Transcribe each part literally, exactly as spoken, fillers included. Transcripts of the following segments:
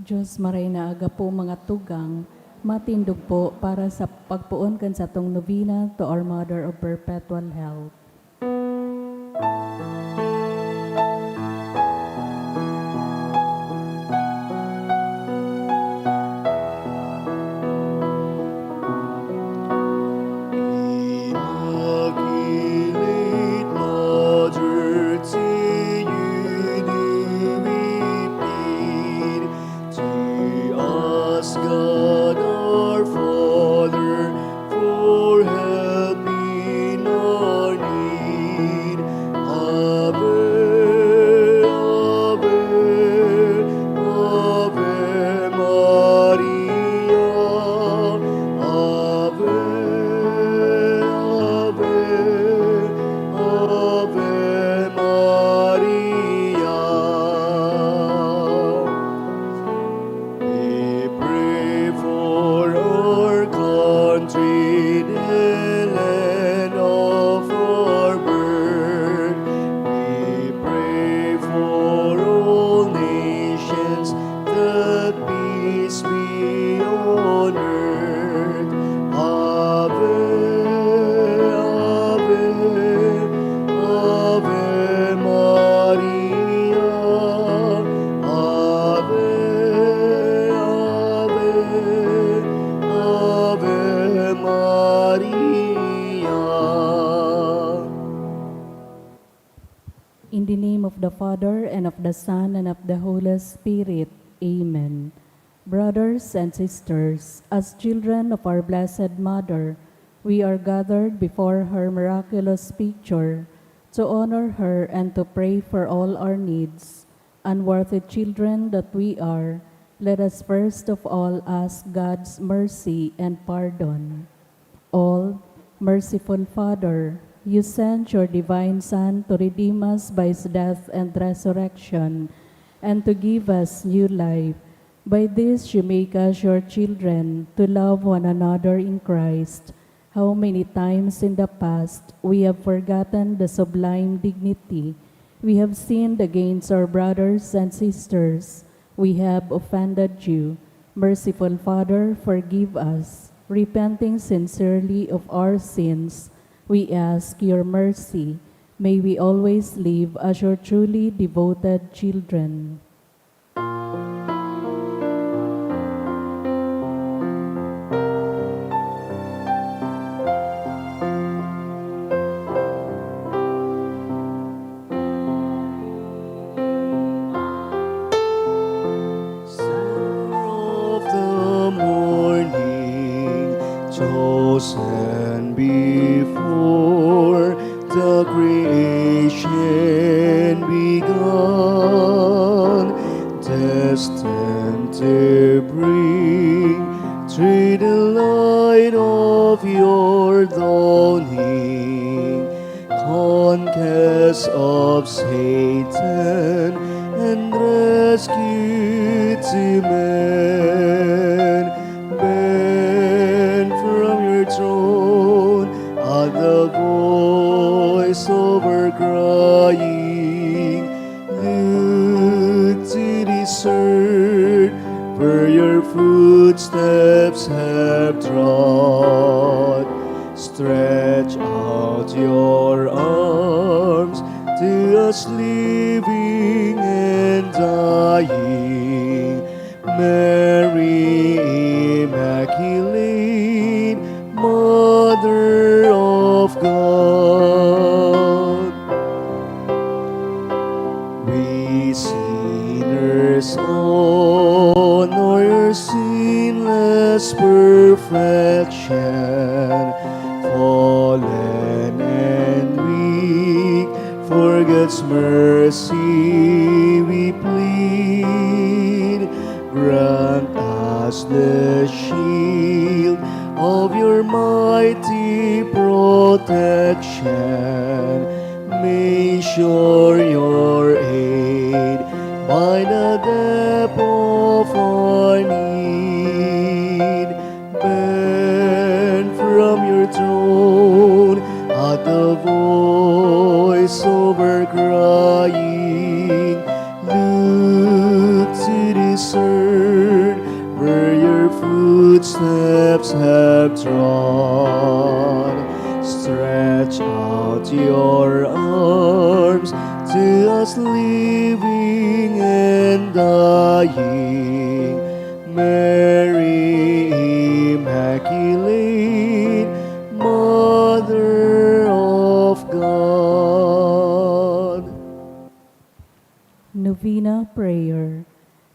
Diyos, maray na aga po, mga tugang, matindog po para sa pagpoon kan satong novena to Our Mother of Perpetual Help. Immaculate Mother, to you do we plead, to ask God our Father for help in our need. Ave, Ave, Ave Maria. Ave, Ave, Ave Maria. We pray for our country, the land of our birth. We pray for all nations, that peace be on earth. Ave, Ave, Ave Maria. Ave, Ave, Ave Maria. In the name of the Father, and of the Son, and of the Holy Spirit. Amen. Brothers and sisters, as children of our Blessed Mother, we are gathered before her miraculous picture to honor her and to pray for all our needs. Unworthy children that we are, let us first of all ask God's mercy and pardon. All merciful Father, you sent your divine Son to redeem us by his death and resurrection, and to give us new life. By this you make us your children, to love one another in Christ. How many times in the past we have forgotten the sublime dignity. We have sinned against our brothers and sisters. We have offended you. Merciful Father, forgive us. Repenting sincerely of our sins, we ask your mercy. May we always live as your truly devoted children. Star of the morning, chosen before the creation begun, destined to bring through the light of your dawning, conquest of Satan and rescue to men. Bend from your throne at the voice of our crying. Look to this earth where your footsteps have trod. Stretch out your arms to us living and dying. Mary Immaculate, Mother of God. We sinners honor your sinless perfection, fallen and weak, for God's mercy we plead. Grant us the shield of your mighty protection. May sure your aid by the depth of our need. Bend from your throne at the voice of our crying. Look to this earth have drawn. Stretch out your arms to us living and dying. Mary Immaculate, Mother of God. Novena Prayer.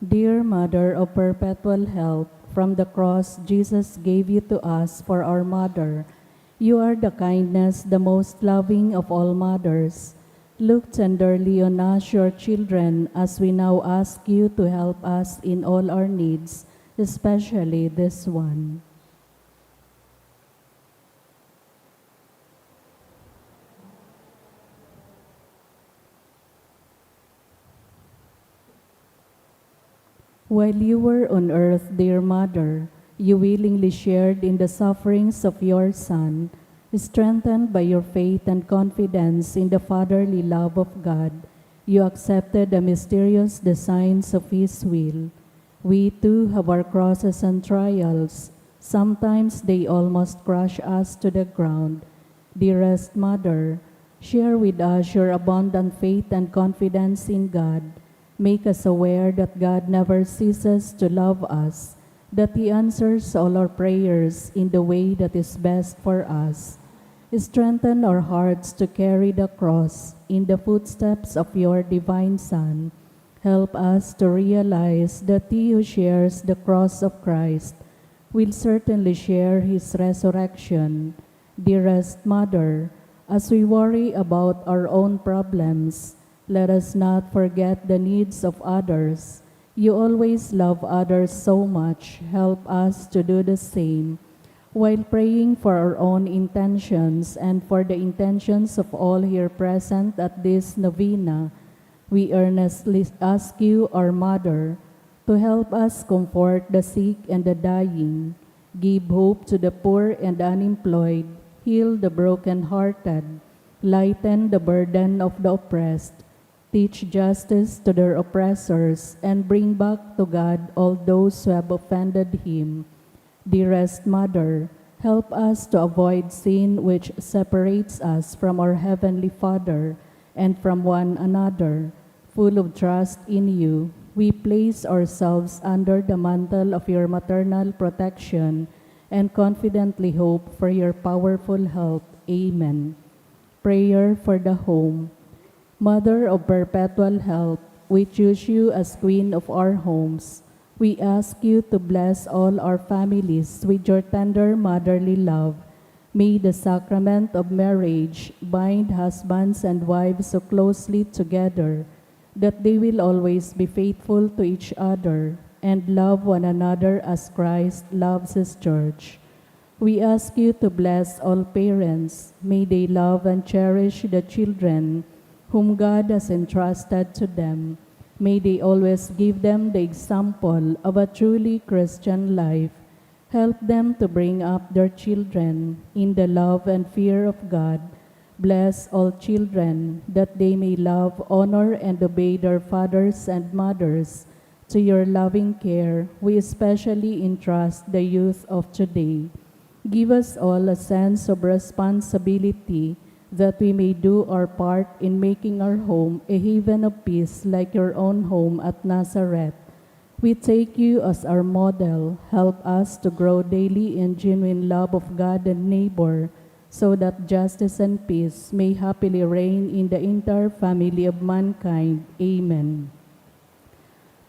Dear Mother of Perpetual Help, from the cross Jesus gave you to us for our mother. You are the kindness, the most loving of all mothers. Look tenderly on us, your children, as we now ask you to help us in all our needs, especially this one. While you were on earth, dear Mother, you willingly shared in the sufferings of your Son. Strengthened by your faith and confidence in the fatherly love of God, you accepted the mysterious designs of His will. We too have our crosses and trials. Sometimes they almost crush us to the ground. Dearest Mother, share with us your abundant faith and confidence in God. Make us aware that God never ceases to love us, that He answers all our prayers in the way that is best for us. Strengthen our hearts to carry the cross in the footsteps of your divine Son. Help us to realize that he who shares the cross of Christ will certainly share his resurrection. Dearest Mother, as we worry about our own problems, let us not forget the needs of others. You always love others so much. Help us to do the same. While praying for our own intentions and for the intentions of all here present at this novena, we earnestly ask you, our Mother, to help us comfort the sick and the dying, give hope to the poor and unemployed, heal the broken-hearted, lighten the burden of the oppressed, teach justice to their oppressors, and bring back to God all those who have offended Him. Dearest Mother, help us to avoid sin which separates us from our Heavenly Father and from one another. Full of trust in you, we place ourselves under the mantle of your maternal protection and confidently hope for your powerful help. Amen. Prayer for the Home. Mother of Perpetual Help, we choose you as Queen of our homes. We ask you to bless all our families with your tender motherly love. May the sacrament of marriage bind husbands and wives so closely together that they will always be faithful to each other and love one another as Christ loves His church. We ask you to bless all parents. May they love and cherish the children whom God has entrusted to them. May they always give them the example of a truly Christian life. Help them to bring up their children in the love and fear of God. Bless all children, that they may love, honor, and obey their fathers and mothers. To your loving care, we especially entrust the youth of today. Give us all a sense of responsibility, that we may do our part in making our home a haven of peace like your own home at Nazareth. We take you as our model. Help us to grow daily in genuine love of God and neighbor, so that justice and peace may happily reign in the entire family of mankind. Amen.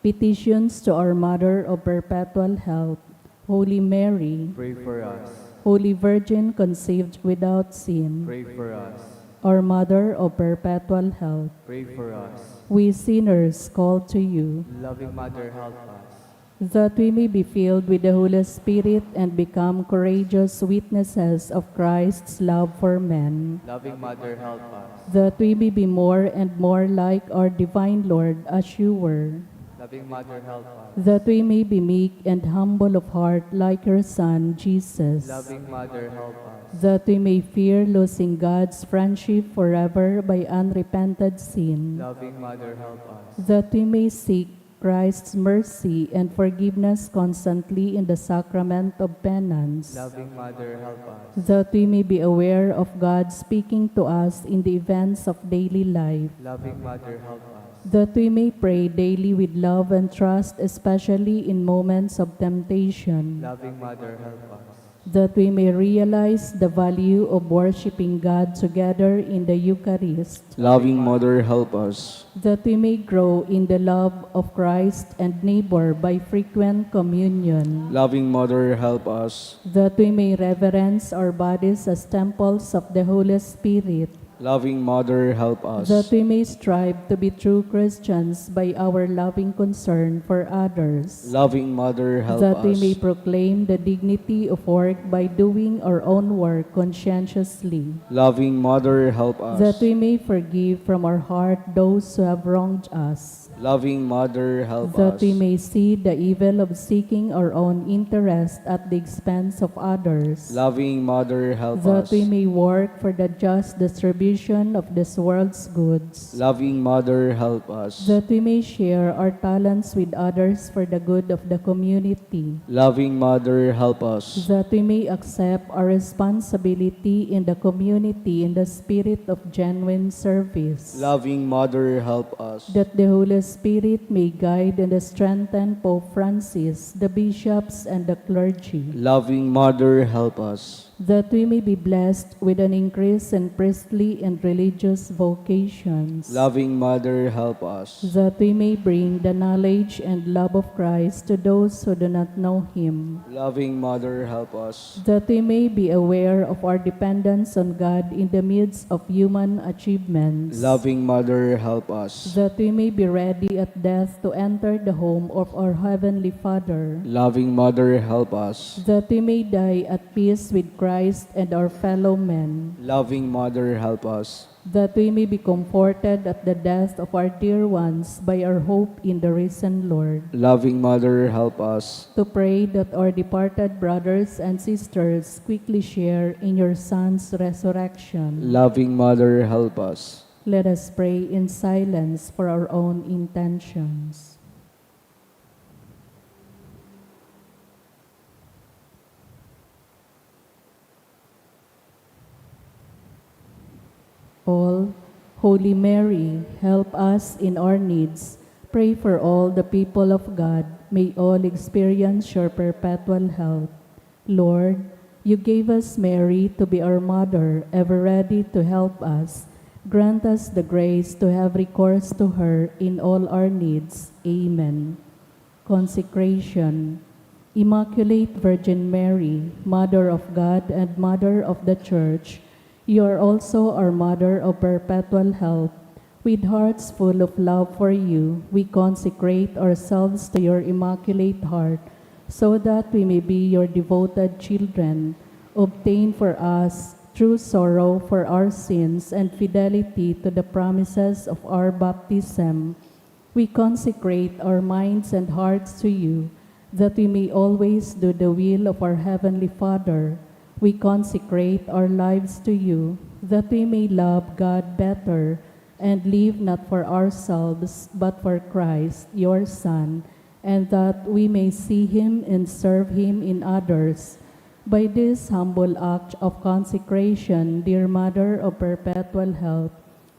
Petitions to our Mother of Perpetual Help. Holy Mary, pray for us. Holy Virgin conceived without sin, pray for us. Our Mother of Perpetual Help, pray for us. We sinners call to you. Loving Mother, help us. That we may be filled with the Holy Spirit and become courageous witnesses of Christ's love for men. Loving Mother, help us. That we may be more and more like our divine Lord as you were. Loving Mother, help us. That we may be meek and humble of heart like your Son, Jesus. Loving Mother, help us. That we may fear losing God's friendship forever by unrepented sin. Loving Mother, help us. That we may seek Christ's mercy and forgiveness constantly in the sacrament of penance. Loving Mother, help us. That we may be aware of God speaking to us in the events of daily life. Loving Mother, help us. That we may pray daily with love and trust, especially in moments of temptation. Loving Mother, help us. That we may realize the value of worshiping God together in the Eucharist. Loving Mother, help us. That we may grow in the love of Christ and neighbor by frequent communion. Loving Mother, help us. That we may reverence our bodies as temples of the Holy Spirit. Loving Mother, help us. That we may strive to be true Christians by our loving concern for others. Loving Mother, help us. That we may proclaim the dignity of work by doing our own work conscientiously. Loving Mother, help us. That we may forgive from our heart those who have wronged us. Loving Mother, help us. That we may see the evil of seeking our own interest at the expense of others. Loving Mother, help us. That we may work for the just distribution of this world's goods. Loving Mother, help us. That we may share our talents with others for the good of the community. Loving Mother, help us. That we may accept our responsibility in the community in the spirit of genuine service. Loving Mother, help us. That the Holy Spirit may guide and strengthen Pope Francis, the bishops, and the clergy. Loving Mother, help us. That we may be blessed with an increase in priestly and religious vocations. Loving Mother, help us. That we may bring the knowledge and love of Christ to those who do not know Him. Loving Mother, help us. That we may be aware of our dependence on God in the midst of human achievements. Loving Mother, help us. That we may be ready at death to enter the home of our Heavenly Father. Loving Mother, help us. That we may die at peace with Christ and our fellow men. Loving Mother, help us. That we may be comforted at the death of our dear ones by our hope in the risen Lord. Loving Mother, help us. To pray that our departed brothers and sisters quickly share in your Son's resurrection. Loving Mother, help us. Let us pray in silence for our own intentions. All, Holy Mary, help us in our needs. Pray for all the people of God. May all experience your perpetual help. Lord, you gave us Mary to be our mother, ever ready to help us. Grant us the grace to have recourse to her in all our needs. Amen. Consecration. Immaculate Virgin Mary, Mother of God and Mother of the Church, you are also our Mother of Perpetual Help. With hearts full of love for you, we consecrate ourselves to your Immaculate Heart, so that we may be your devoted children. Obtain for us true sorrow for our sins and fidelity to the promises of our baptism. We consecrate our minds and hearts to you, that we may always do the will of our Heavenly Father. We consecrate our lives to you, that we may love God better and live not for ourselves, but for Christ, your Son, and that we may see Him and serve Him in others. By this humble act of consecration, dear Mother of Perpetual Help,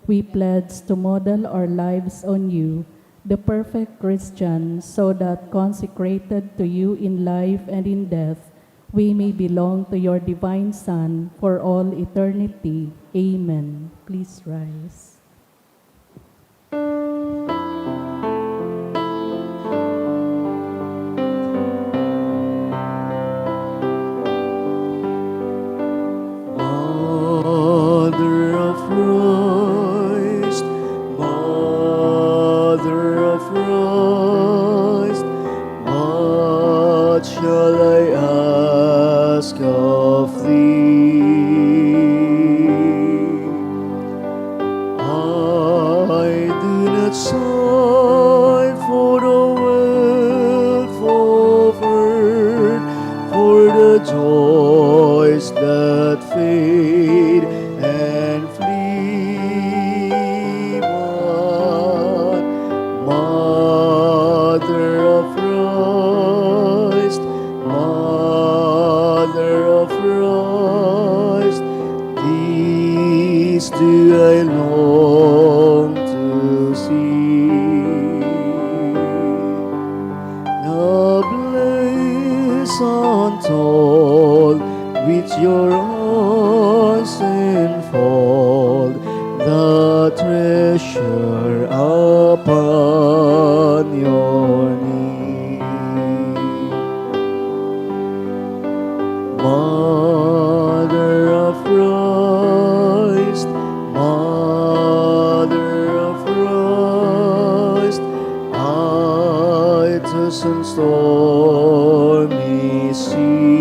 we pledge to model our lives on you, the perfect Christian, so that, consecrated to you in life and in death, we may belong to your divine Son for all eternity. Amen. Please rise. Mother of Christ, Mother of Christ, what shall I ask of thee? I do Christ, Mother of Christ, this do I long to see. The bliss untold which your eyes enfold, the treasure upon your knee. Mother of Christ, Mother of Christ, I too soon stormy sea.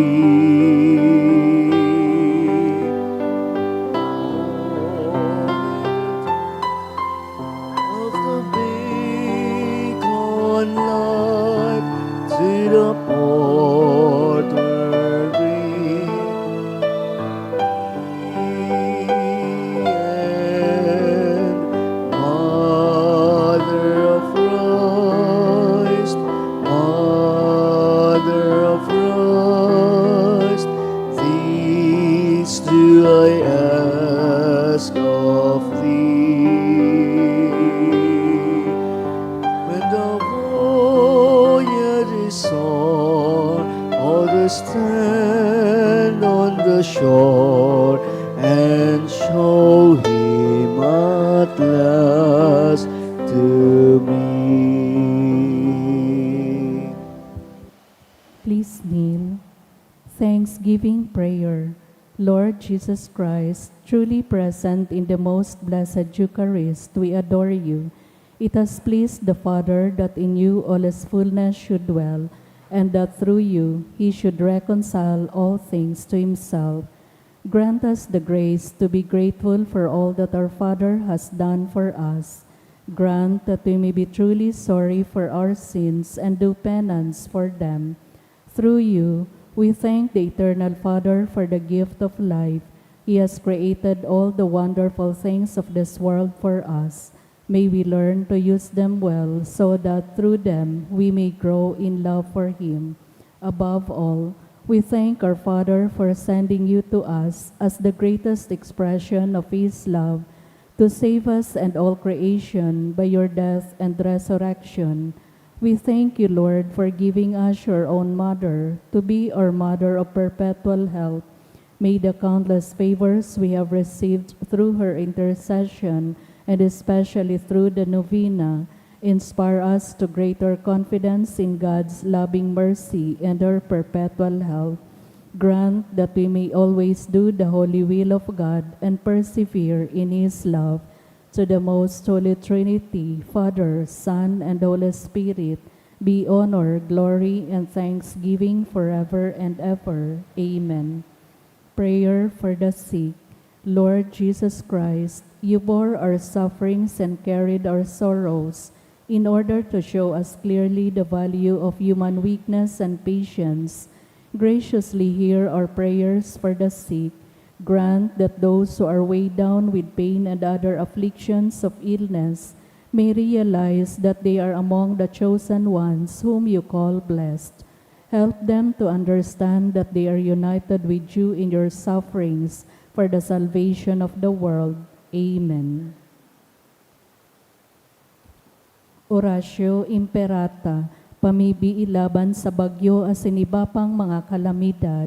Of the beacon light to the portal bring. And Mother of Christ, Mother of Christ, this do I ask of thee. When the voyage is o'er, all to stand on the shore and show him at last to me. Please kneel. Thanksgiving prayer. Lord Jesus Christ, truly present in the most blessed Eucharist, we adore you. It has pleased the Father that in you all his fullness should dwell, and that through you he should reconcile all things to himself. Grant us the grace to be grateful for all that our Father has done for us. Grant that we may be truly sorry for our sins and do penance for them. Through you, we thank the Eternal Father for the gift of life. He has created all the wonderful things of this world for us. May we learn to use them well so that through them we may grow in love for Him. Above all, we thank our Father for sending you to us as the greatest expression of His love to save us and all creation by your death and resurrection. We thank you, Lord, for giving us your own Mother to be our Mother of perpetual help. May the countless favors we have received through her intercession, and especially through the novena, inspire us to greater confidence in God's loving mercy and her perpetual help. Grant that we may always do the holy will of God and persevere in His love. To the most holy Trinity, Father, Son, and Holy Spirit, be honor, glory, and thanksgiving forever and ever. Amen. Prayer for the sick. Lord Jesus Christ, you bore our sufferings and carried our sorrows in order to show us clearly the value of human weakness and patience. Graciously hear our prayers for the sick. Grant that those who are weighed down with pain and other afflictions of illness may realize that they are among the chosen ones whom you call blessed. Help them to understand that they are united with you in your sufferings for the salvation of the world. Amen. Oratio Imperata, pamibii laban sa bagyo asin iba pang mga kalamidad.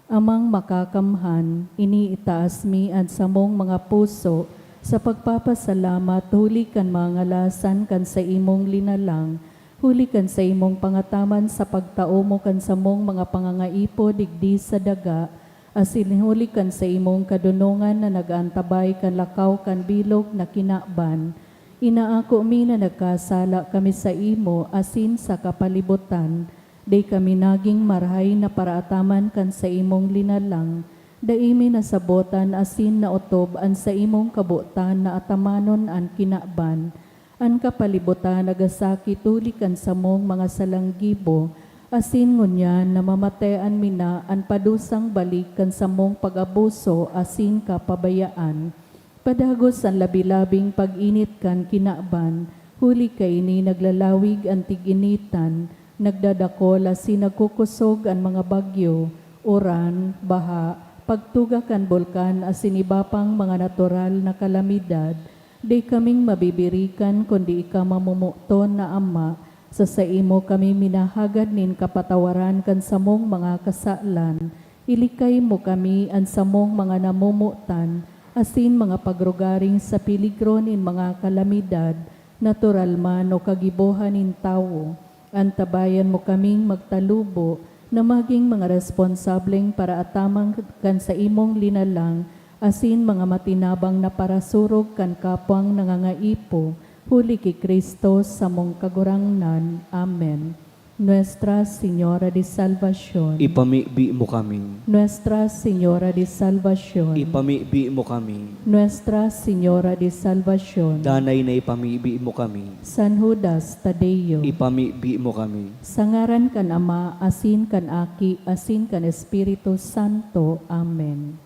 Amang Makakamhan, iniitaas mi an samong mga puso sa pagpapasalamat huli kan mga ngalasan kan saimong linalang, huli kan saimong pangataman sa pagtao mo kan samong mga pangangaipo digdi sa daga, asin huli kan saimong kadonongan na nag-aantabay kan lakaw kan bilog na kinaban. Inaako mi na nagkasala kami saimo asin sa kapalibutan. Dai kami nagin marahay na paraataman kan saimong linalang. Dai mi nasabotan asin naotob an saimong kabotan na atamanon an kinaban. An kapalibutan nagasakit huli kan samong mga salang gibo, asin ngunyan namamatean mi na an padusang balik kan samong pag-abuso asin kapabayaan. Padagos an labi-labing pag-init kan kinaban, huli kaini naglalawig an tig-initan, Nagdadakol asin nagkukosog an mga bagyo, uran, baha, pagtuga kan bulkan asin iba pang mga natural na kalamidad. Di kaming mabibirikan kundi ika mamomoton na Ama. Sa saimo kami minahagad nin kapatawaran kan samong mga kasalan. Ilikay mo kami an samong mga namomotan asin mga pagrugaring sa peligro nin mga kalamidad, natural man o kagibohan nin tawo. Antabayan mo kaming magtalubo na magin mga responsableng paraataman kan saimong linalang asin mga matinabang na parasurog kan kapwang nangangaipo, huli ki Cristo samong Kagurangnan. Amen. Nuestra Señora de Salvacion. Ipamibi mo kami. Nuestra Señora de Salvacion. Ipamibi mo kami. Nuestra Señora de Salvacion. Danay na ipamibi mo kami. San Judas Tadeo. Ipamibi mo kami. Sa ngaran kan Ama, asin kan Aki, asin kan Espiritu Santo. Amen.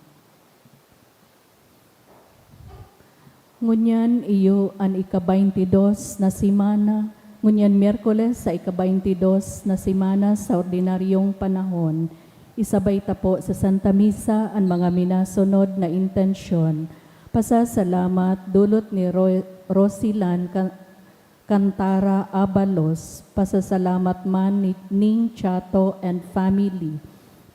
Ngunyan iyo an ika-baynti dos na semana, ngunyan Miyerkules sa ika-baynti dos na semana sa ordinaryong panahon. Isabay ta po sa Santa Misa an mga minasunod na intensyon. Pasasalamat dulot ni Ro-, Rosilan Ka-, Cantara Abalos, pasasalamat man ni Ning Chato and family.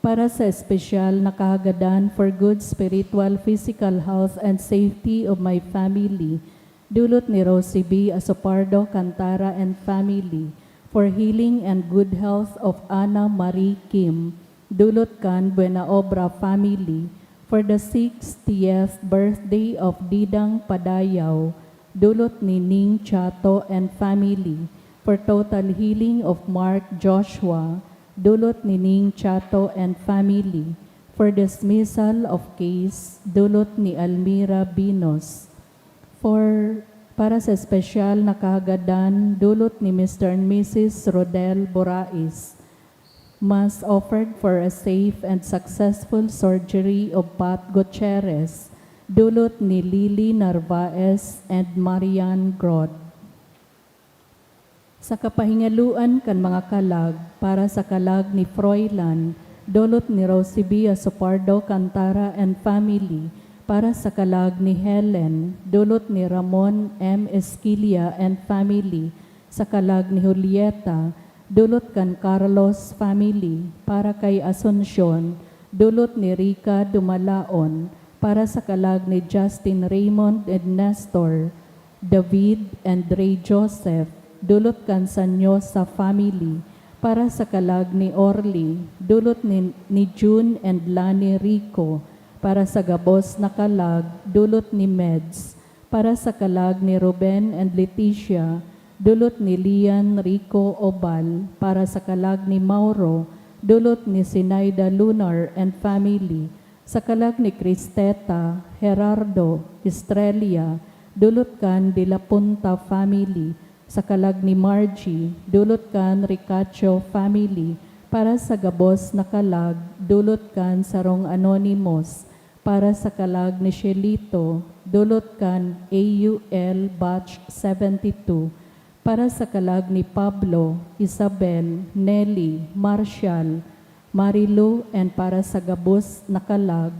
Para sa espesyal na kahagadan for good spiritual, physical health and safety of my family, dulot ni Rosie B Asopardo Cantara and family. For healing and good health of Ana Marie Kim, dulot kan Buena Obra family. For the sixtieth birthday of Didang Padayaw, dulot ni Ning Chato and family. For total healing of Mark Joshua, dulot ni Ning Chato and family. For dismissal of case, dulot ni Almira Binos. For, para sa espesyal na kahagadan, dulot ni Mister and Missus Rodel Borais. Mass offered for a safe and successful surgery of Pat Gutierrez, dulot ni Lily Narvaez and Marian Grod. Sa kapahingaloan kan mga kalag, para sa kalag ni Froilan, dulot ni Rosie B Asopardo Cantara and family, para sa kalag ni Helen, dulot ni Ramon M Esquilla and family, sa kalag ni Julieta, dulot kan Carlos family, para kay Asuncion, dulot ni Rica Dumalaon, para sa kalag ni Justin Raymond and Nestor, David and Ray Joseph, dulot kan Sanyosa family, para sa kalag ni Orly, dulot ni, ni June and Lani Rico, para sa gabos na kalag, dulot ni Meds, para sa kalag ni Ruben and Leticia, dulot ni Lian Rico Obal, para sa kalag ni Mauro, dulot ni Sinaida Lunar and family, sa kalag ni Cristeta, Gerardo, Estrella, dulot kan De La Punta family, sa kalag ni Margie, dulot kan Ricacho family, para sa gabos na kalag, dulot kan sarong anonymous, para sa kalag ni Shelito, dulot kan A U L Batch seventy-two, para sa kalag ni Pablo, Isabel, Nelly, Marshall, Marilu, and para sa gabos na kalag,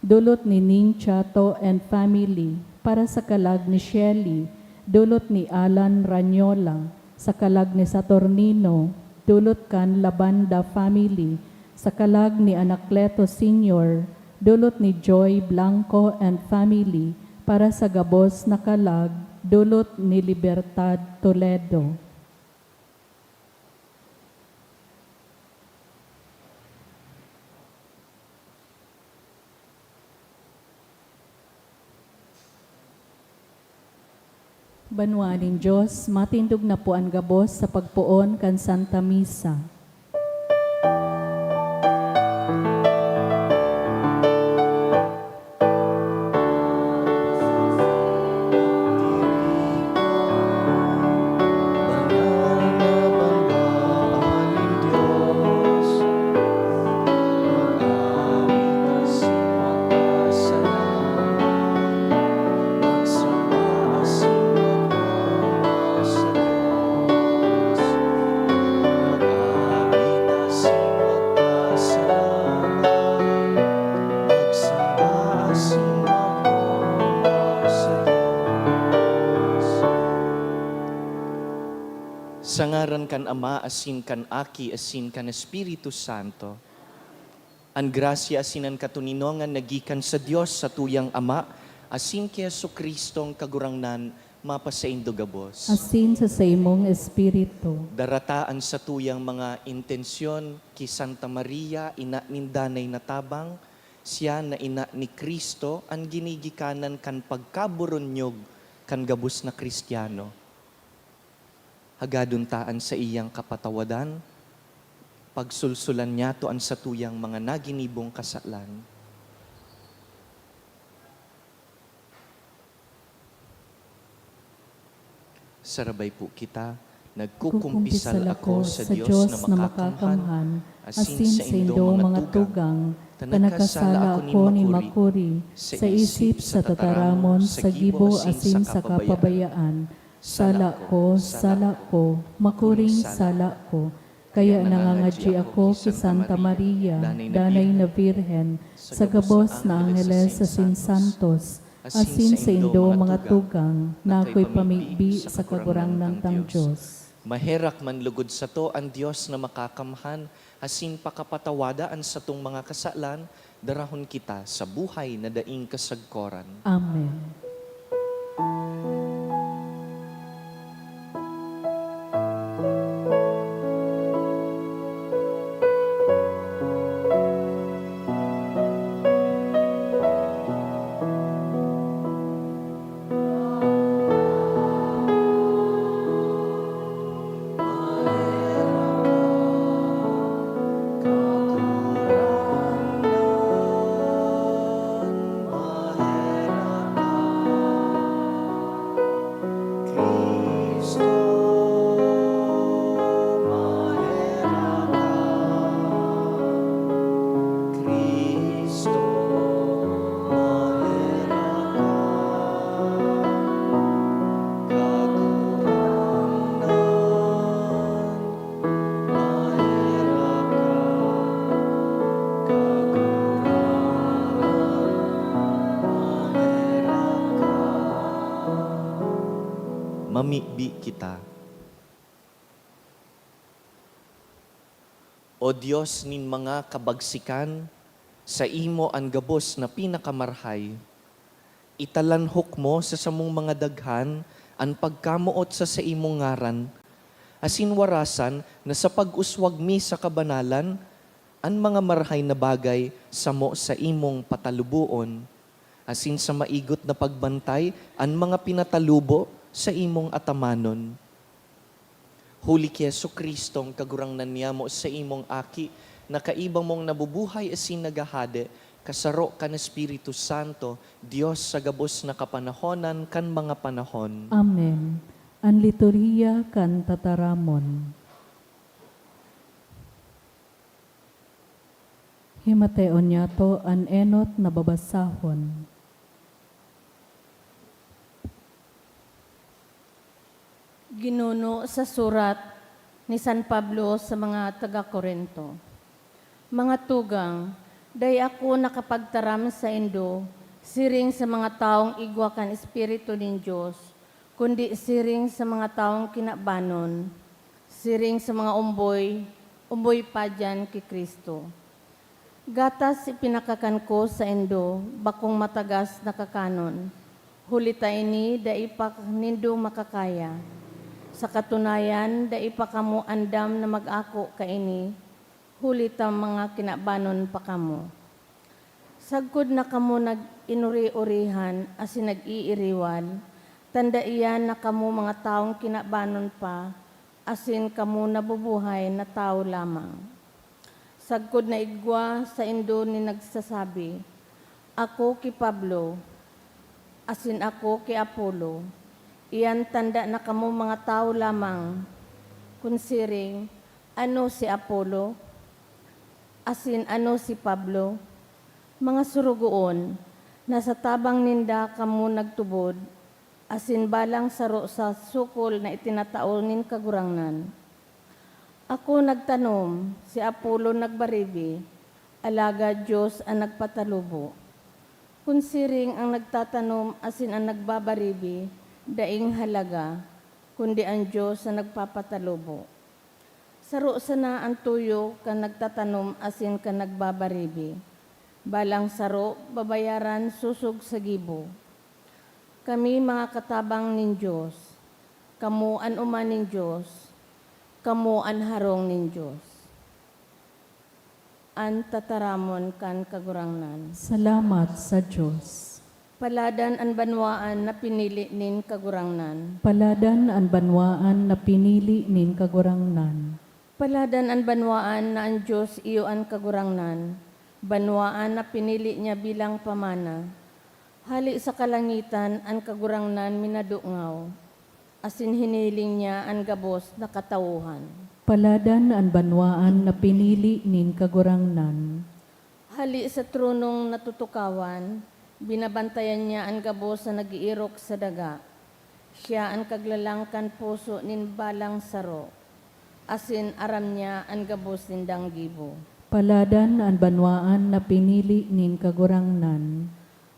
dulot ni Ning Chato and family, para sa kalag ni Shelly, dulot ni Alan Ranyola, sa kalag ni Saturnino, dulot kan Labanda family, sa kalag ni Anacleto Senior, dulot ni Joy Blanco and family, para sa gabos na kalag, dulot ni Libertad Toledo. Banwaan nin Dios, matindog na po an gabos sa pagpoon kan Santa Misa. Kan Ama, asin kan Aki, asin kan Espiritu Santo. An grasya asin an katoninongan na gikan sa Dios, satuyang Ama, asin ki Jesu-Cristong Kagurangnan, mapasaindo gabos. Asin sa saimong espiritu. Darata an satuyang mga intensyon ki Santa Maria, ina nin Danay na Tabang, siya na ina ni Cristo, an ginigikanan kan pagkaburunyog kan gabos na Cristiano. Hagadon ta an saiyang kapatawadan, pagsulsulan niyato an satuyang mga naginibong kasalan. Sarabay po kita, nagkukumpisal ako sa Dios na makakamhan, asin saindo mga tugang, ta nagkasala ako nin makuri, sa isip, sa tataramon, sa gibo, asin sa kapabayaan. Sala ko, sala ko, makuring sala ko. Kaya nangangadyi ako ki Santa Maria, Danay na Birhen, sa gabos na angheles asin santos, asin saindo mga tugang, na ako'y pamibi sa Kagurangnan tang Dios. Maherak man lugod sato an Dios na makakamhan, asin pakapatawada an satong mga kasalan, darahon kita sa buhay na daing kasagkoran. Amen. Cristo, maherak ka, Kagurangnan, maherak ka, Kagurangnan, maherak ka. Mamibi kita. O Dios nin mga kabagsikan, saimo an gabos na pinakamarhay. Italanhok mo sa samong mga daghan an pagkamoot sa saimong ngaran, asin warasan na sa pag-uswag mi sa kabanalan, an mga marhay na bagay samo saimong pataluboon, asin sa maigot na pagbantay an mga pinatalubo saimong atamanon. Huli ki Jesu-Cristong Kagurangnan niyamo, saimong Aki, na kaiba mong nabubuhay asin naghahade, kasaro kan Espiritu Santo, Dios sa gabos na kapanahonan kan mga panahon. Amen. An Liturhiya kan Tataramon. Himateon niyato an enot na babasahon. Ginuno sa surat ni San Pablo sa mga taga-Corinto. Mga tugang, dai ako nakapagtaram saindo siring sa mga tawong igwa kan Espiritu nin Dios, kundi siring sa mga tawong kinabanon, siring sa mga omboy, omboy pa diyan ki Cristo. Gatas ipinakakan ko saindo, bakong matagas na kakanon, huli ta ini dai pa nindo makakaya. Sa katunayan, dai pa kamo andam na mag-ako kaini, huli ta mga kinabanon pa kamo. Sagkod na kamo nag-inuri-urihan asin nag-iiriwal, tanda iyan na kamo mga tawong kinabanon pa, asin kamo nabubuhay na tawo lamang. Sagkod na igwa saindo nin nagsasabi, "Ako ki Pablo," asin "Ako ki Apolo." Iyan tanda na kamo mga tawo lamang. Kun siring, ano si Apolo? Asin ano si Pablo? Mga sorogoon, na sa tabang ninda kamo nagtubod, asin balang saro sa sukol na itinatao nin Kagurangnan. Ako nagtanom, si Apolo nagbaribi, alagad Dios an nagpatalubo. Kun siring, an nagtatanom asin an nagbabaribi daing halaga, kundi an Dios an nagpapatalubo. Saro sana an tuyo kan nagtatanom asin kan nagbabaribi. Balang saro, babayaran sosog sa gibo. Kami, mga katabang nin Dios. Kamo an oma nin Dios. Kamo an harong nin Dios. An tataramon kan Kagurangnan. Salamat sa Dios. Paladan an banwaan na pinili nin Kagurangnan. Paladan an banwaan na pinili nin Kagurangnan. Paladan an banwaan na an Dios iyo an Kagurangnan, banwaan na pinili niya bilang pamana. Hali sa kalangitan an Kagurangnan minadungaw, asin hiniling niya an gabos na katawohan. Paladan an banwaan na pinili nin Kagurangnan. Hali sa tronong natutukawan, binabantayan niya an gabos na nag-iirok sa daga. Siya an kaglalang kan puso nin balang saro, asin aram niya an gabos nindang gibo. Paladan an banwaan na pinili nin Kagurangnan.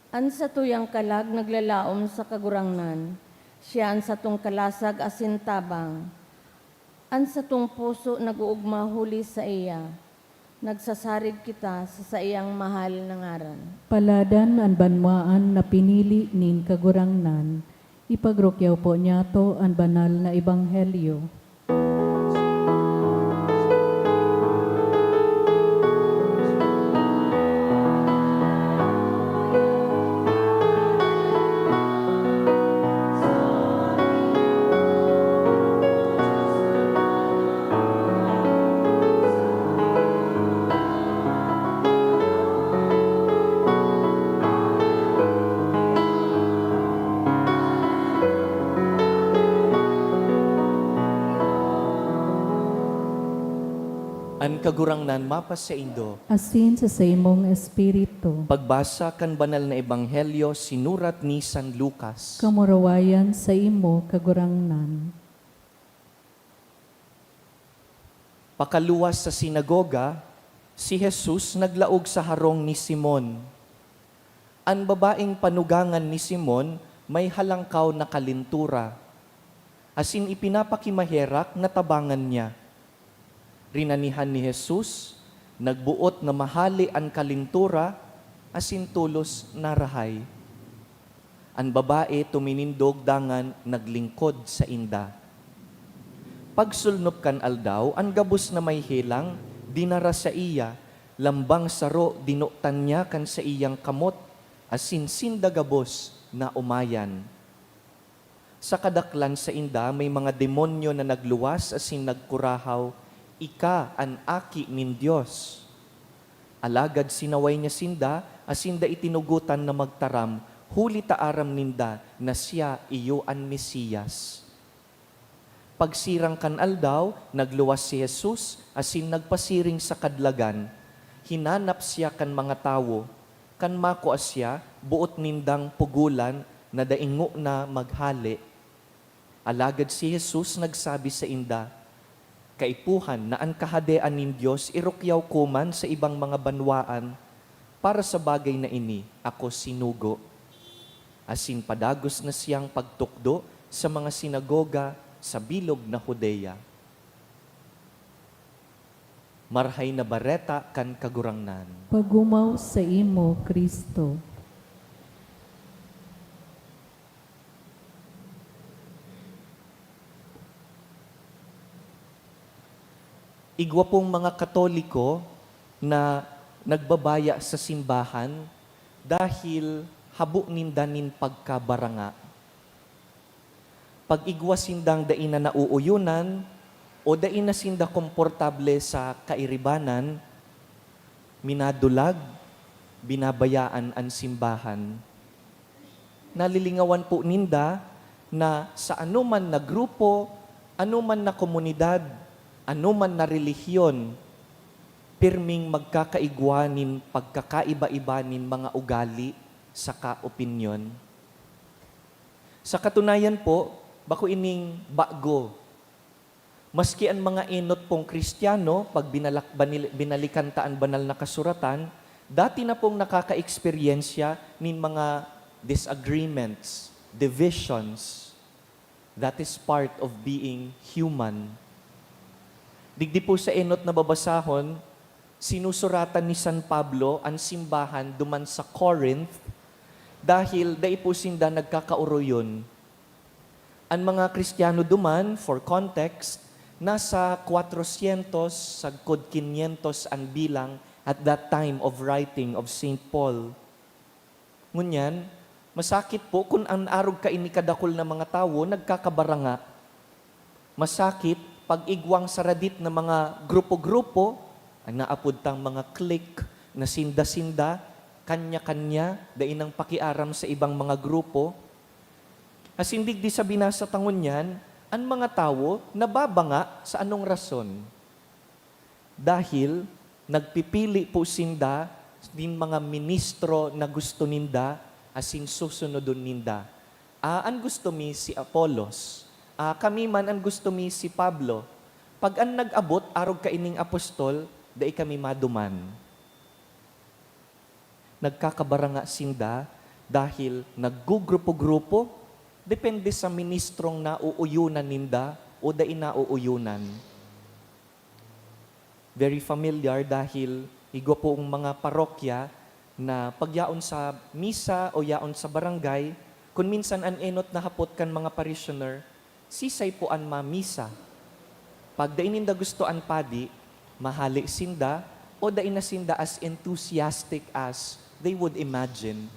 An satuyang kalag naglalaom sa Kagurangnan. Siya an satong kalasag asin tabang. An satong puso nag-oogma huli saiya. Nagsasarig kita sa saiyang mahal na ngaran. Paladan an banwaan na pinili nin Kagurangnan. Ipagrukyaw po niyato an banal na ebanghelyo. An Kagurangnan mapasaindo. Asin sa saimong espiritu. Pagbasa kan Banal na Ebanghelyo sinurat ni San Lucas. Kamurawayan saimo, Kagurangnan. Pakaluwas sa sinagoga, si Jesus naglaog sa harong ni Simon. An babaeng panugangan ni Simon may halangkaw na kalentura, asin ipinapakimaherak na tabangan niya. Rinanihan ni Jesus, nagboot na mahale an kalentura, asin tolos narahay. An babae tuminindog dangan naglingkod sainda. Pagsulnop kan aldaw, an gabos na may helang dinara saiya, lambang saro dinotan niya kan saiyang kamot, asin sinda gabos naomayan. Sa kadaklan sainda may mga demonyo na nagluwas asin nagkurahaw, "Ika an Aki nin Dios." Alagad sinaway niya sinda asin dai tinugotan na magtaram, huli ta aram ninda na siya iyo an Mesiyas. Pagsirang kan aldaw, nagluwas si Jesus asin nagpasiring sa kadlagan. Hinanap siya kan mga tawo. Kan makua siya, boot nindang pugolan na dai ngona maghale. Alagad si Jesus nagsabi sainda, "Kaipuhan na an Kahadean nin Dios irukyaw ko man sa ibang mga banwaan, para sa bagay na ini ako sinugo." Asin padagos na siyang pagtukdo sa mga sinagoga sa bilog na Judea. Marahay na Bareta kan Kagurangnan. Pagumaw saimo, Cristo. Igwa pong mga Katoliko na nagbabaya sa simbahan dahil habo ninda nin pagkabaranga. Pag-igwa sindang dai na nauuyonan o dai na sinda komportable sa kairibanan, minadulag, binabayaan an simbahan. Nalilingawan po ninda na sa anoman na grupo, anoman na komunidad, anoman na relihiyon, pirming magkakaigwa nin pagkakaiba-iba nin mga ugali saka opinyon. Sa katunayan po, bako ining bago. Maski an mga enot pong Kristiyano, pag binalak-, banil-, binalikan ta an Banal na Kasuratan, dati na pong nakakaeksperyensya nin mga disagreements, divisions. That is part of being human. Digdi po sa enot na babasahon, sinusuratan ni San Pablo an simbahan duman sa Corinth dahil dai po sinda nagkakaoroyon. An mga Kristiyano duman, for context, nasa kwatrosyentos sagkod kinyentos an bilang at that time of writing of Saint Paul. Ngunyan, masakit po kun an arog kaini kadakul na mga tawo nagkakabaranga. Masakit pag igwang saradit na mga grupo-grupo, an naapod tang mga clique, na sinda-sinda, kanya-kanya, dai nang pakiaram sa ibang mga grupo. Asin digdi sa binasa ta ngunyan, an mga tawo nababanga sa anong rason? Dahil nagpipili po sinda nin mga ministro na gusto ninda asin susunodon ninda. Ah, an gusto mi si Apolos. Ah, kami man an gusto mi si Pablo. Pag an nag-abot arog kaining apostol, dai kami maduman. Nagkakabaranga sinda dahil naggugrupo-grupo, depende sa ministrong naooyonan ninda o dai naooyonan. Very familiar dahil igwa pong mga parokya na pagyaon sa misa o yaon sa barangay, kun minsan an enot na hapot kan mga parishioner, sisay po an mamisa? Pag dai ninda gusto an padi, mahale sinda o dai na sinda as enthusiastic as they would imagine.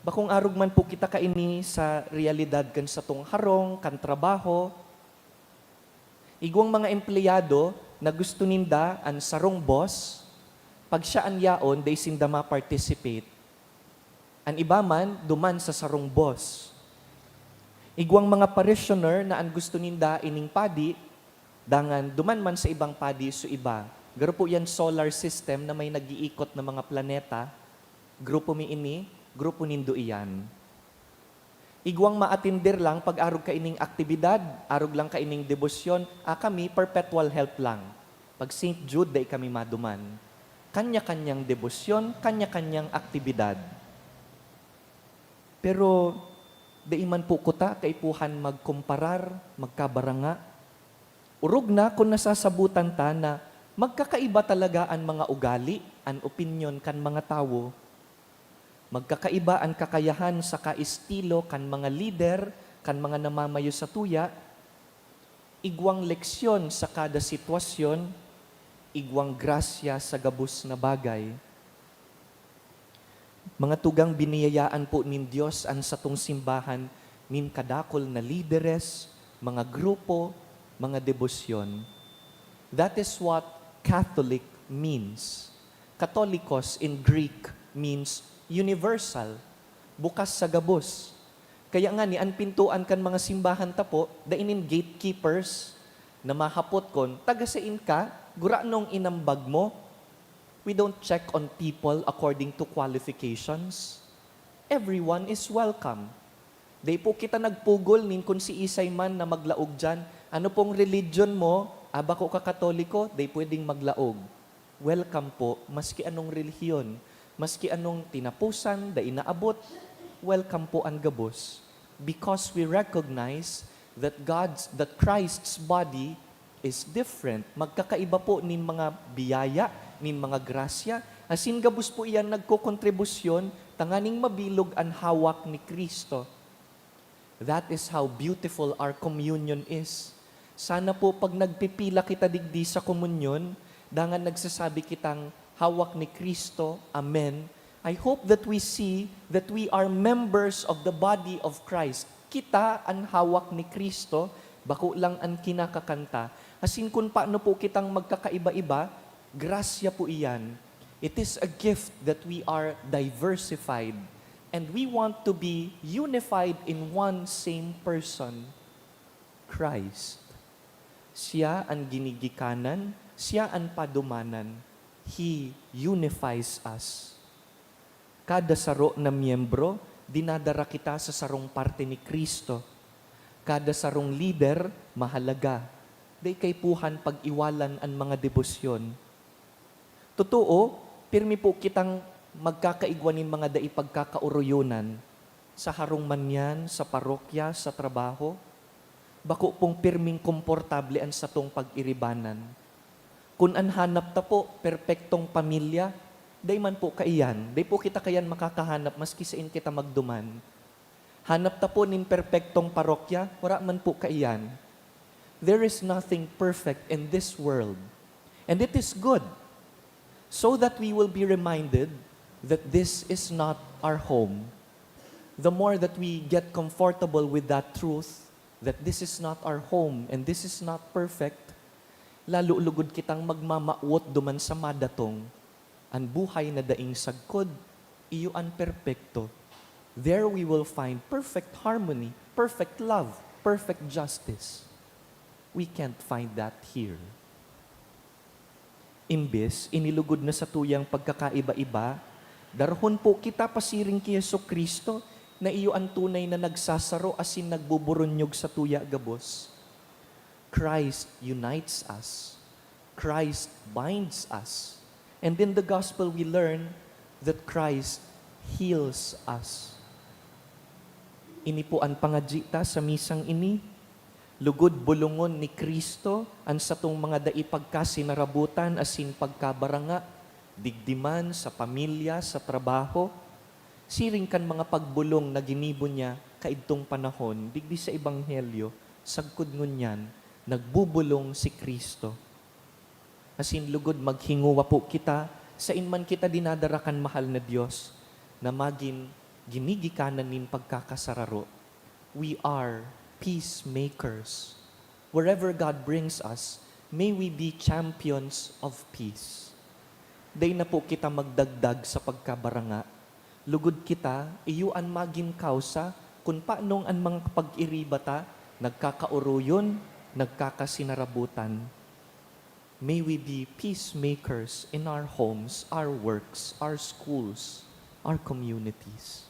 Bakong arog man po kita kaini sa realidad kan satong harong, kan trabaho. Igwang mga empleyado na gusto ninda an sarong boss, pag siya an yaon, dai sinda ma-participate. An iba man, duman sa sarong boss. Igwang mga parishioner na an gusto ninda ining padi, dangan duman man sa ibang padi so iba. Garo po yan solar system na may nag-iikot na mga planeta. Grupo mi ini, grupo nindo iyan. Igwang maatender lang pag arog kaining aktibidad, arog lang kaining debosyon, ah, kami perpetual help lang. Pag Saint Jude, dai kami maduman. Kanya-kanyang debosyon, kanya-kanyang aktibidad. Pero dai man po kuta kaipuhan magkomparar, magkabaranga. Orog na kun nasasabotan ta na magkakaiba talaga an mga ugali, an opinyon kan mga tawo. Magkakaiba an kakayahan saka estilo kan mga lider, kan mga namamayo sa tuya. Igwang leksyon sa kada sitwasyon, igwang grasya sa gabos na bagay. Mga tugang, biniyayaan po nin Dios an satong simbahan nin kadakul na lideres, mga grupo, mga debosyon. That is what Catholic means. Katolikos in Greek means universal, bukas sa gabos. Kaya nga ni, an pintoan kan mga simbahan ta po, dai nin gatekeepers na mahapot kon, "Taga sain ka? Guranong inambag mo?" We don't check on people according to qualifications. Everyone is welcome. Dai po kita nagpugol nin kun siisay man na maglaog diyan. "Ano pong religion mo?" "Ah, bako ka Katoliko," dai pwedeng maglaog. Welcome po, maski anong relihiyon, maski anong tinapusan, dai naabot, welcome po an gabos. Because we recognize that God's, that Christ's body is different. Magkakaiba po nin mga biyaya, nin mga grasya, asin gabos po iyan nagkokontribusyon tanganing mabilog an hawak ni Cristo. That is how beautiful our communion is. Sana po pag nagpipila kita digdi sa komunyon, dangan nagsasabi kitang, "Hawak ni Cristo, amen." I hope that we see that we are members of the body of Christ. Kita an hawak ni Cristo, bako lang an kinakakanta. Asin kun paano po kitang magkakaiba-iba, grasya po iyan. It is a gift that we are diversified and we want to be unified in one same person, Christ. Siya an ginigikanan, siya an padumanan. He unifies us. Kada saro na miyembro, dinadara kita sa sarong parte ni Cristo. Kada sarong lider, mahalaga. Dai kaipuhan pag-iwalan an mga debosyon. Totoo, pirmi po kitang magkakaigwa nin mga dai pagkakaoroyonan, sa harong man yan, sa parokya, sa trabaho. Bako pong pirming komportable an satong pag-iribanan. Kun an hanap ta po, perpektong pamilya, dai man po kaiyan. Dai po kita kaiyan makakahanap maski sain kita magduman. Hanap ta po nin perpektong parokya, wara man po kaiyan. There is nothing perfect in this world. And it is good. So that we will be reminded that this is not our home. The more that we get comfortable with that truth, that this is not our home and this is not perfect, lalo lugod kitang magmamawot duman sa madatong. An buhay na daing sagkod, iyo an perpekto. There we will find perfect harmony, perfect love, perfect justice. We can't find that here. Imbes, inilugod na satuyang pagkakaiba-iba, darahon po kita pasiring ki Jesu-Cristo, na iyo an tunay na nagsasaro asin nagbuburunyog satuya gabos. Christ unites us. Christ binds us. And in the gospel, we learn that Christ heals us. Ini po an pangadyi ta sa misang ini. Lugod bolongon ni Cristo an satong mga dai pagkasinarabotan asin pagkabaranga, digdi man sa pamilya, sa trabaho. Siring kan mga pagbolong na ginibo niya kaidtong panahon, digdi sa Ebanghelyo, sagkod ngunyan, nagbobolong si Cristo. Asin lugod maghingowa po kita, sain man kita dinadara kan mahal na Dios, na magin ginigikanan nin pagkakasararo. We are peacemakers. Wherever God brings us, may we be champions of peace. Dai na po kita magdagdag sa pagkabaranga. Lugod kita, iyo an magin kausa kun paanong an mga pag-iriba ta nagkakaoroyon, nagkakasinarabotan. May we be peacemakers in our homes, our works, our schools, our communities.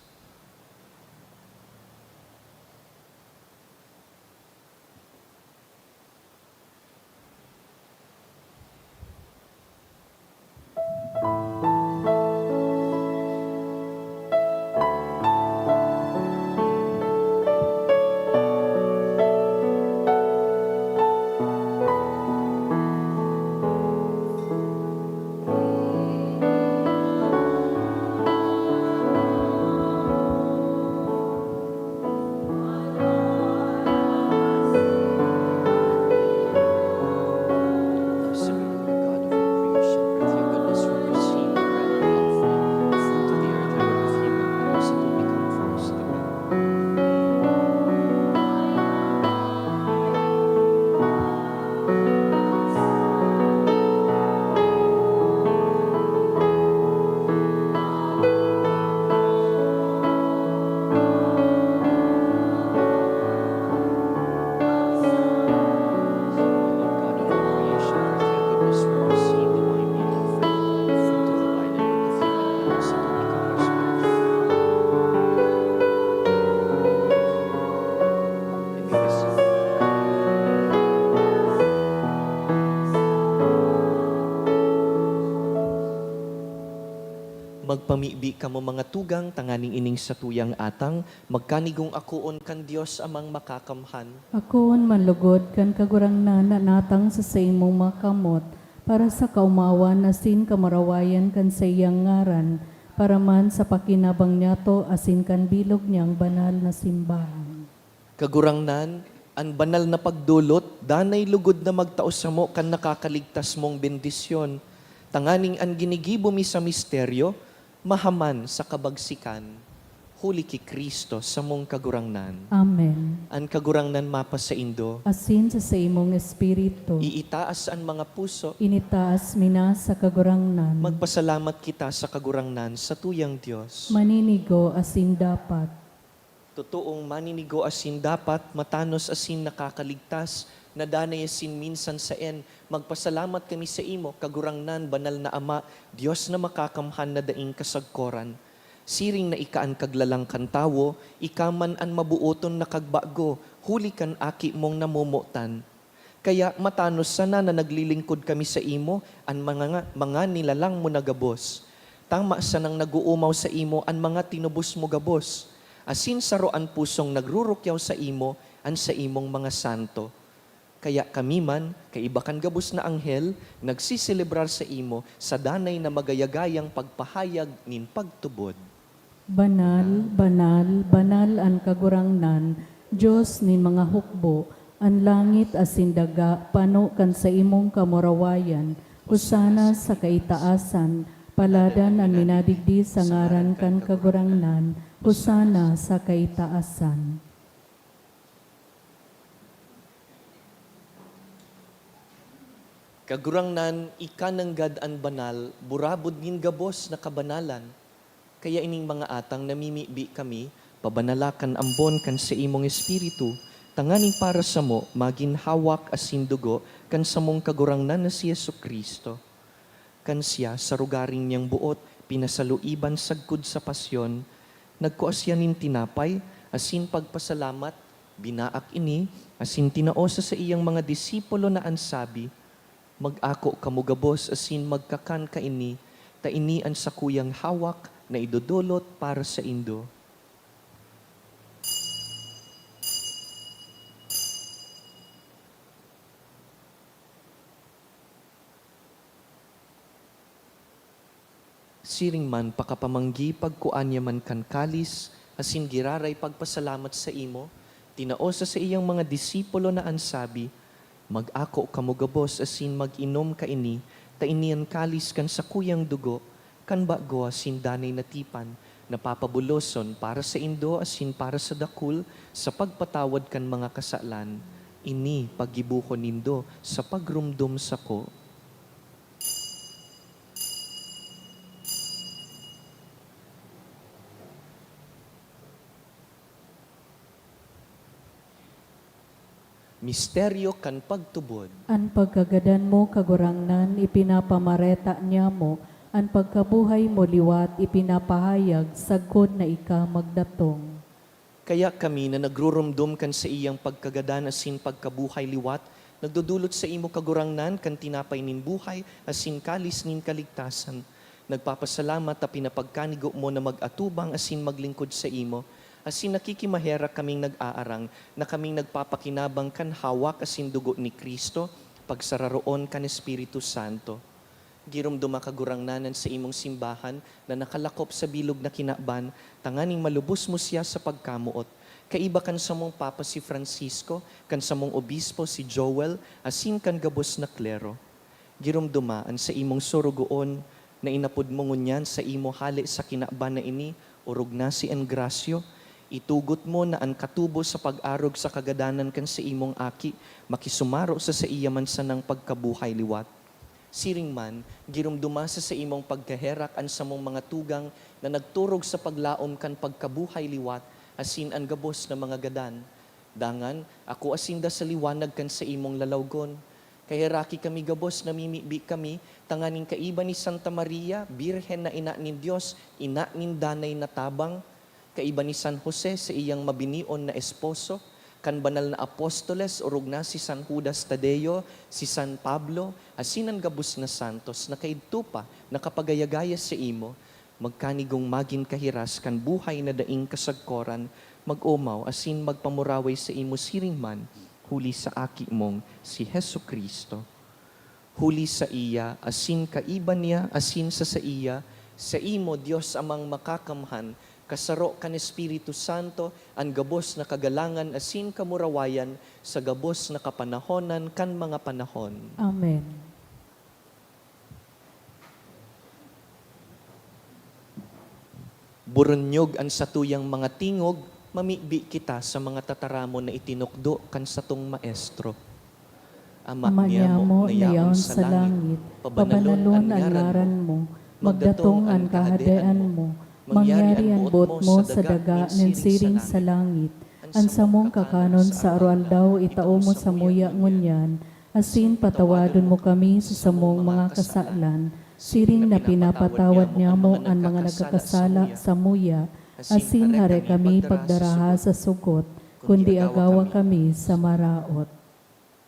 Magpamibi kamo, mga tugang, tanganing ining satuyang atang magkanigong akoon kan Dios Amang Makakamhan. Akoon man lugod kan Kagurangnan na natang sa saimong mga kamot, para sa kaomawan asin kamurawayan kan saiyang ngaran, para man sa pakinabang niyato asin kan bilog niyang banal na simbahan. Kagurangnan, an banal na pagdolot, danay lugod na magtao samo kan nakakaligtas mong bendisyon, tanganing an ginigibo mi sa misteryo, mahaman sa kabagsikan, huli ki Cristo, samong Kagurangnan. Amen. An Kagurangnan mapasaindo. Asin sa saimong espiritu. Iitaas an mga puso. Initaas mi na sa Kagurangnan. Magpasalamat kita sa Kagurangnan, satuyang Dios. Maninigo asin dapat. Totoong maninigo asin dapat, matanos asin nakakaligtas, na danay asin minsan saen, magpasalamat kami saimo, Kagurangnan, Banal na Ama, Dios na Makakamhan na daing kasagkoran. Siring na ika an Kaglalang kan tawo, ika man an mabooton na Kagbago, huli kan Aki mong namomotan. Kaya matanos sana na naglilingkod kami saimo, an mga, mga nilalang mo na gabos. Tama sanang nag-oomaw saimo an mga tinubos mo gabos. Asin saro an pusong nagrurukyaw saimo, an saimong mga santo. Kaya kami man, kaiba kan gabos na anghel, nagseselebrar saimo sa danay na magayagayang pagpahayag nin pagtubod. Banal, banal, banal an Kagurangnan, Dios nin mga hukbo. An langit asin daga pano kan saimong kamurawayan. Hosana sa kaitaasan. Paladan an minadigdi sa ngaran kan Kagurangnan. Hosana sa kaitaasan. Kagurangnan, ika nanggad an banal, burabod nin gabos na kabanalan. Kaya ining mga atang namimibi kami, pabanala kan ambon kan saimong Espiritu, tanganing para samo magin hawak asin dugo kan samong Kagurangnan na si Jesu-Cristo. Kan siya, sa rogaring niyang boot, pinasaluiban sagkod sa pasyon, nagkua siya nin tinapay, asin pagpasalamat, binaak ini, asin tinao sa saiyang mga disipulo na an sabi, "Mag-ako kamo gabos asin magkakan kaini, ta ini an sakuyang hawak na idodolot para saindo." Siring man, pakapamanggi, pagkua niya man kan kalis, asin giraray pagpasalamat saimo, tinao sa saiyang mga disipulo na an sabi, "Mag-ako kamo gabos asin mag-inom kaini, ta ini an kalis kan sakuyang dugo, kan bago asin danay na tipan, na papabuloson para saindo asin para sa dakul sa pagpatawad kan mga kasalan. Ini paggibohon nindo sa pagromdom sako." Misteryo kan pagtubod. An pagkagadan mo, Kagurangnan, ipinapamareta niamo, an pagkabuhay mo liwat ipinapahayag sagkod na ika magdatong. Kaya kami na nagruromdom kan saiyang pagkagadan asin pagkabuhay liwat, nagdodolot saimo, Kagurangnan, kan tinapay nin buhay asin kalis nin kaligtasan. Nagpapasalamat ta pinapagkanigo mo na mag-atubang asin maglingkod saimo, asin nakikimaherak kaming nag-aarang na kaming nagpapakinabang kan hawak asin dugo ni Cristo, pagsararoon kan Espiritu Santo. Giromdoma, Kagurangnan, an saimong simbahan na nakalakop sa bilog na kinaban, tanganing malubos mo siya sa pagkamoot. Kaiba kan samong Papa si Francisco, kan samong Obispo si Joel, asin kan gabos na klero. Giromdoma an saimong sorogoon na inapod mo ngunyan saimo hale sa kinaban na ini, orog na si Engracio. Itugot mo na an katubo sa pag-arog sa kagadanan kan saimong Aki makisumaro sa saiya man sanang pagkabuhay liwat. Siring man, giromdoma sa saimong pagkaherak an samong mga tugang na nagturog sa paglaom kan pagkabuhay liwat asin an gabos na mga gadan. Dangan, akoa sinda sa liwanag kan saimong lalawgon. Kaheraki kami gabos, namimibi kami, tanganing kaiba ni Santa Maria, Birhen na ina nin Dios, ina nin danay na tabang, kaiba ni San Jose, saiyang mabinion na esposo, kan banal na apostoles, orog na si San Judas Tadeo, si San Pablo, asin an gabos na santos na kaidto pa nakapagayagaya saimo, magkanigong magin kahiras kan buhay na daing kasagkoran, mag-omaw asin magpamuraway saimo siring man, huli sa Aki mong si Jesu-Cristo. Huli saiya, asin kaiba niya, asin sa saiya, saimo, Dios Amang Makakamhan, kasaro kan Espiritu Santo, an gabos na kagalangan asin kamurawayan sa gabos na kapanahonan kan mga panahon. Amen. Burunyog an satuyang mga tingog, mamibi kita sa mga tataramon na itinukdo kan satong Maestro. Ama Ama niamo niamo na na yaon yaon sa sa langit, langit, pabanalon pabanalon an an ngaran ngaran mo. mo, magdatong an kahadean mo, mangyari an boot mo sa daga nin siring sa langit. An samong kakanon sa aroaldaw itao mo samuya ngunyan, asin patawadon mo kami sa samong mga kasalan, siring na pinapatawad niamo an mga nagkakasala samuya, asin hare kami pagdaraha sa sugot, kundi agawa kami sa maraot.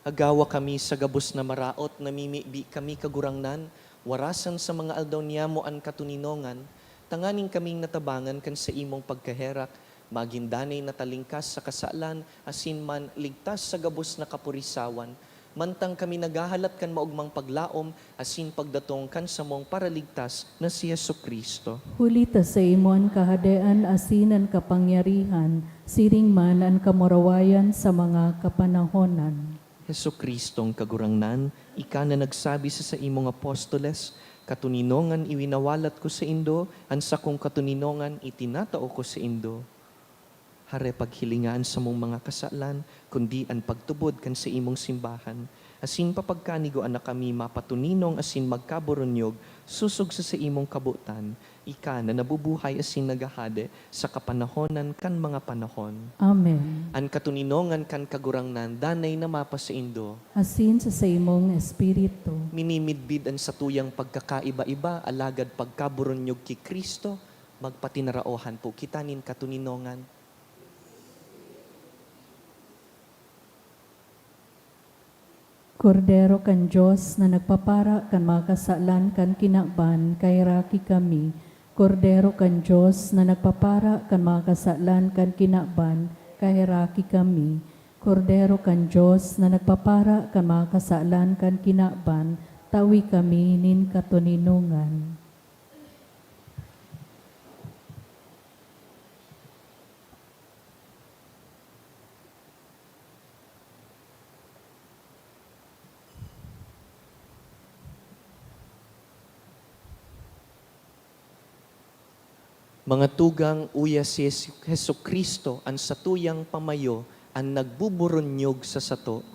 Agawa kami sa gabos na maraot, namimibi kami, Kagurangnan, warasan sa mga aldaw niyamo an katoninongan, tanganing kaming natabangan kan saimong pagkaherak, Magin danay na talingkas sa kasalan asin man ligtas sa gabos na kapurisawan, mantang kami naghahalat kan maogmang paglaom asin pagdatong kan samong Paraligtas na si Jesu-Cristo. Huli ta saimo an kahadean asin an kapangyarihan, siring man an kamurawayan sa mga kapanahonan. Jesu-Cristong Kagurangnan, ika na nagsabi sa saimong apostoles, "Katoninongan iwinawalat ko saindo, an sakong katoninongan itinatao ko saindo." Hare paghilinga an samong mga kasalan, kundi an pagtubod kan saimong simbahan. Asin papagkanigoan na kami mapatoninong asin magkaburunyog sosog sa saimong kabotan, ika na nabubuhay asin naghahade sa kapanahonan kan mga panahon. Amen. An katoninongan kan Kagurangnan danay na mapasaindo. Asin sa saimong espiritu. Minimidbid an satuyang pagkakaiba-iba, alagad pagkaburunyog ki Cristo, magpatinaraohan po kita nin katoninongan. Kordero kan Dios na nagpapara kan mga kasalan kan kinaban, kaheraki kami. Kordero kan Dios na nagpapara kan mga kasalan kan kinaban, kaheraki kami. Kordero kan Dios na nagpapara kan mga kasalan kan kinaban, tawi kami nin katoninongan. Mga tugang, uya si Jesu-, Jesu-Cristo an satuyang pamayo, an nagbuburunyog sa sato.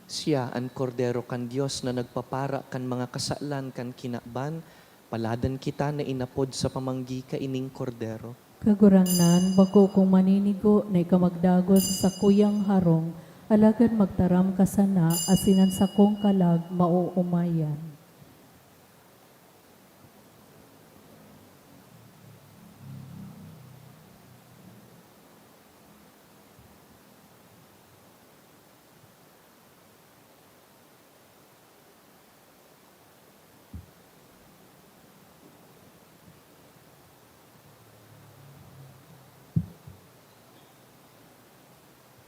Siya an Kordero kan Dios na nagpapara kan mga kasalan kan kinaban. Paladan kita na inapod sa pamanggi kaining Kordero. Kagurangnan, bako kong maninigo na ika magdagos sa sakuyang harong, alagad magtaram ka sana asin an sakong kalag maoomayan.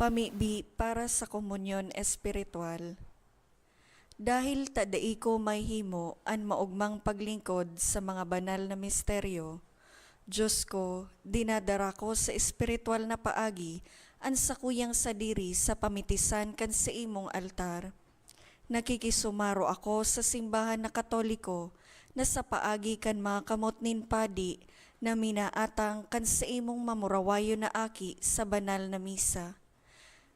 Pamibi para sa komunyon espiritual. Dahil ta dai ko mahimo an maogmang paglingkod sa mga banal na misteryo, Dios ko, dinadara ko sa espiritual na paagi an sakuyang sadiri sa pamitisan kan saimong altar. Nakikisumaro ako sa simbahan na Katoliko na sa paagi kan mga kamot nin padi na minaatang kan saimong mamurawayon na aki sa banal na misa.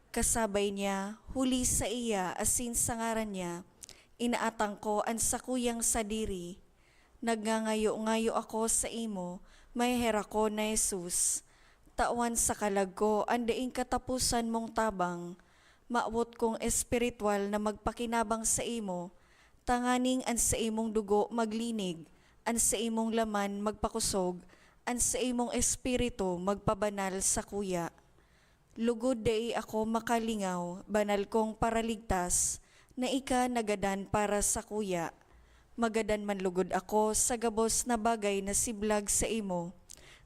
Kasabay niya, huli saiya asin sa ngaran niya, inaatang ko an sakuyang sadiri. Nagngangayo-ngayo ako saimo, maheherak ko na Jesus. Tawan sa kalag ko an daing kataposan mong tabang. Mawot kong espiritual na magpakinabang saimo, tanganing an saimong dugo maglinig, an saimong laman magpakosog, an saimong espiritu magpabanal sakuya. Lugod dai ako makalingaw, banal kong Paraligtas, na ika nagadan para sakuya. Magadan man lugod ako sa gabos na bagay na siblag saimo,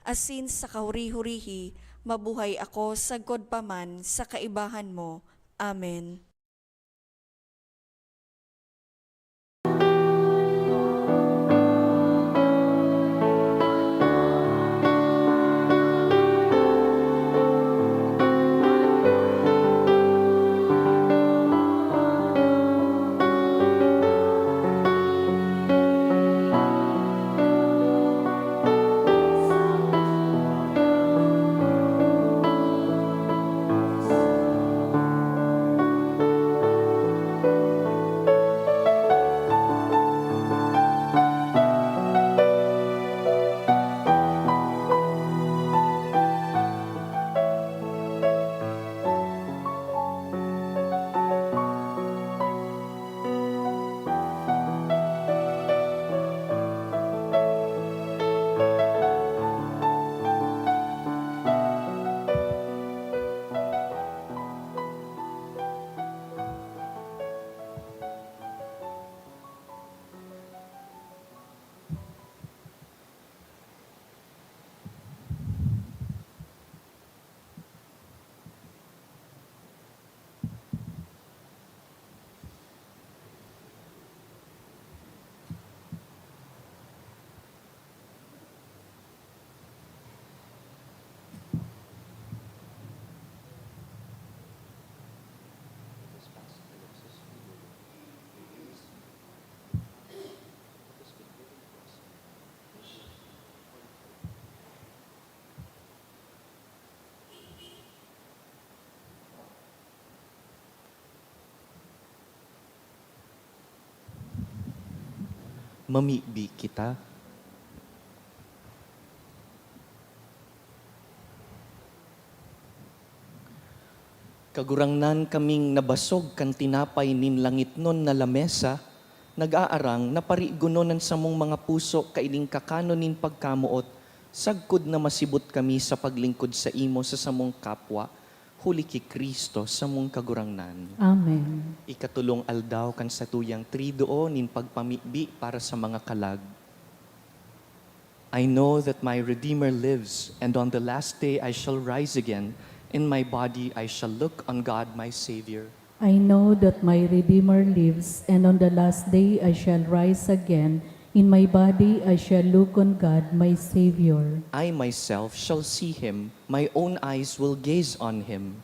asin sa kahuri-hurihi mabuhay ako sagkod pa man sa kaibahan mo. Amen. Mamibi kita. Kagurangnan, kaming nabasog kan tinapay nin langitnon na lamesa, nag-aarang na parigonon an samong mga puso kaining kakanon nin pagkamoot, sagkod na masibot kami sa paglingkod saimo sa samong kapwa, huli ki Cristo, samong Kagurangnan. Amen. Ikatulong aldaw kan satuyang Triduo nin pagpamibi para sa mga kalag. I know that my Redeemer lives, and on the last day I shall rise again. In my body I shall look on God my Savior. I know that my Redeemer lives, and on the last day I shall rise again. In my body I shall look on God my Savior. I myself shall see him, my own eyes will gaze on him.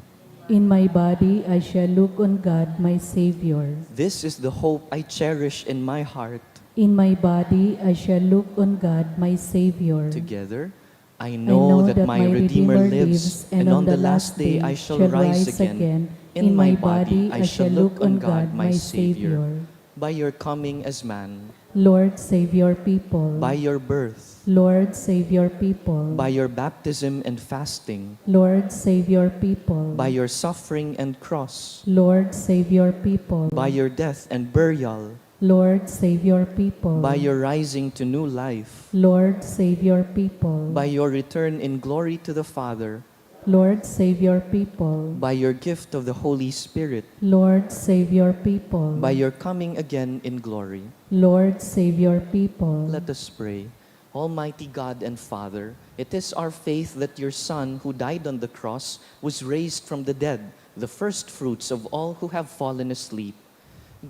In my body I shall look on God my Savior. This is the hope I cherish in my heart. In my body I shall look on God my Savior. Together, I know that my Redeemer lives, and on the last day I shall rise again. In my body I shall look on God my Savior. By your coming as man. Lord, save your people. By your birth. Lord, save your people. By your baptism and fasting. Lord, save your people. By your suffering and cross. Lord, save your people. By your death and burial. Lord, save your people. By your rising to new life. Lord, save your people. By your return in glory to the Father. Lord, save your people. By your gift of the Holy Spirit. Lord, save your people. By your coming again in glory. Lord, save your people. Let us pray. Almighty God and Father, it is our faith that your Son, who died on the cross, was raised from the dead, the first fruits of all who have fallen asleep.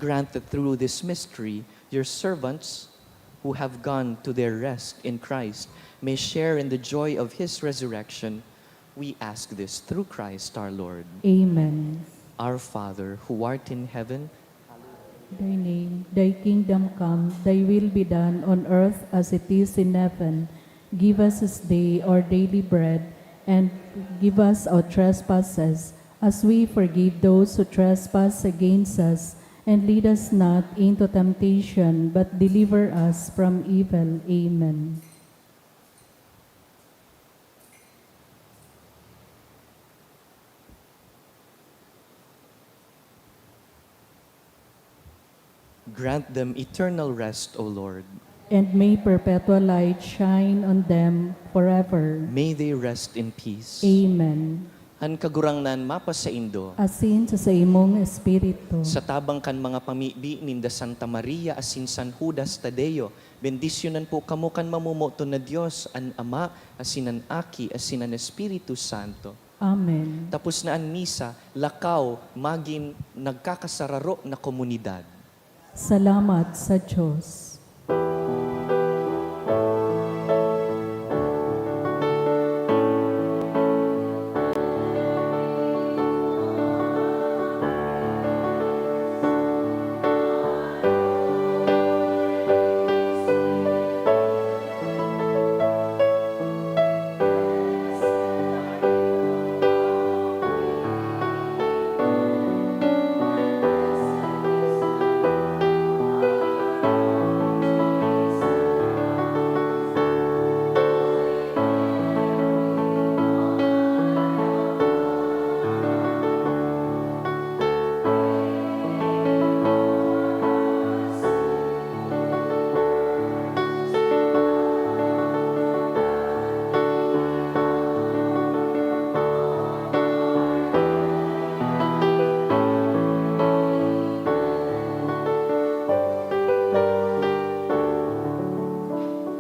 Grant that through this mystery, your servants who have gone to their rest in Christ may share in the joy of his resurrection. We ask this through Christ our Lord. Amen. Our Father, who art in heaven, thy name, thy kingdom come, thy will be done on earth as it is in heaven. Give us this day our daily bread, and give us our trespasses, as we forgive those who trespass against us, and lead us not into temptation, but deliver us from evil. Amen. Grant them eternal rest, O Lord. And may perpetual light shine on them forever. May they rest in peace. Amen. An Kagurangnan mapasaindo. Asin sa saimong espiritu. Sa tabang kan mga pamibi ninda Santa Maria asin San Judas Tadeo, bendisyonan po kamo kan mamomoton na Dios, an Ama, asin an Aki, asin an Espiritu Santo. Amen. Tapos na an misa, lakaw, magin nagkakasararo na komunidad. Salamat sa Diyos.